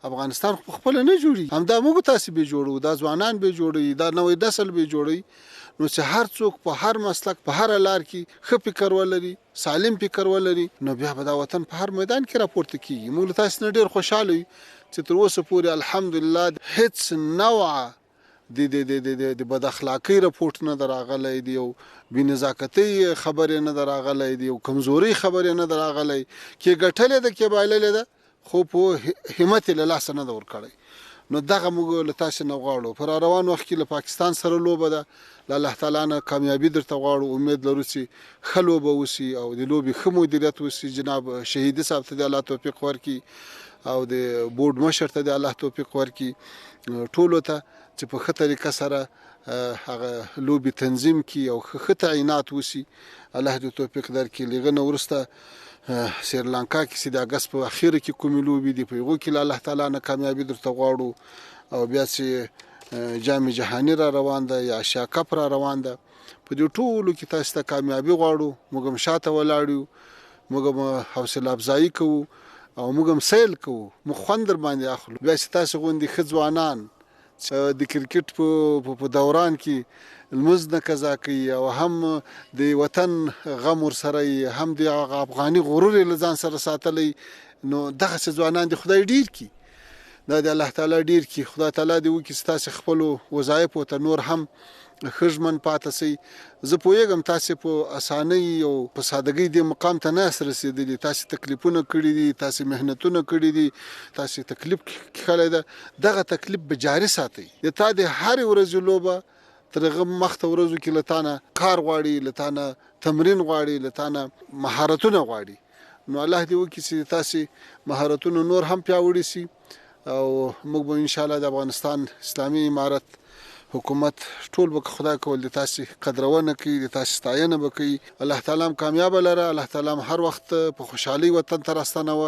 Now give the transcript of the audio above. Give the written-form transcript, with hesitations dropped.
افغانستان خو خپله نه جوړیږي، همدا موږ تاسې به جوړو، دا ځوانان به جوړوي، دا نوی نسل به جوړوي. نو چې هر څوک په هر مسلک په هره لار کې ښه فکر ولري، سالم فکر ولري، نو بیا به دا وطن په هر میدان کې راپورته کیږي. موږ له تاسې نه ډېر خوشحاله یو چې تر اوسه پورې الحمدلله هیڅ نوع د د د د د د بد اخلاقۍ رپورټ نه ده راغلی، د یو بې نزاکتۍ خبرې نه ده راغلی، د یو کمزورۍ خبرې نه ده راغلی. کې ګټلې ده کې بایللې ده، خو په همت یې له لاسه نه ده ورکړی. نو دغه موږ له تاسې نه غواړو. په را روان وخت کې له پاکستان سره لوبه ده، له الله تعالی نه کامیابي درته غواړو. امید لرو چې ښه لوبه وشي او د لوبې ښه مدیریت وشي. جناب شهیدي صاحب ته دې الله توفیق ورکړي او د بورډ مشر ته دې الله توفیق ورکړي، ټولو ته چې په ښه طریقه سره هغه لوبې تنظیم کړي او ښه ښه تعینات وشي. الله دې توفیق درکړي. له هغه نه وروسته سریلانکا کې چې د اګست په اخیره کې کومې لوبې دي، په هغو کې له الله تعالی نه کامیابي درته غواړو. او بیا چې جام جهاني را روان ده یا اشیا کپ را روان ده، په دې ټولو کې تاسو ته کامیابي غواړو. موږ هم شاته ولاړ یو، موږ هم حوصله افزایي کوو او موږ هم سیل کوو، موږ خوند در باندې اخلو. بیا چې تاسو غوندې ښه ځوانان د کرکټ په دوران کې لمونځ نه قضا کوي او هم د وطن غم ورسره وي، هم د هغه افغاني غرور یې له ځان سره ساتلی، نو دغسې ځوانان دې خدای ډېر کړي، دا دې الله تعالی ډېر کړي. خدای تعالی دې وکړي چې تاسې خپلو وظایفو ته نور هم ښه ژمن پاته شئ. زه پوهېږم تاسې په اسانۍ او په سادګۍ دې مقام ته نه یاست رسېدلي، تاسې تکلیفونه کړي دي، تاسې محنتونه کړي دي، تاسې تکلیف کښلی ده. دغه تکلیف به جاري ساتئ. د تا د هرې ورځې لوبه تر هغه مخته ورځو کې له تا نه کار غواړي، له تا نه تمرین غواړي، له تا نه مهارتونه غواړي. نو الله دې وکړي چې تاسې مهارتونه نور هم پیاوړي شي او موږ به ان شاء الله د افغانستان اسلامي امارت حکومت ټول به که خدای کول د تاسې قدرونه کوي، د تاسې ستاینه به کوي. الله تعالی هم کامیابه لره، الله تعالی هم هر وخت په خوشحالۍ وطن ته راستنوه.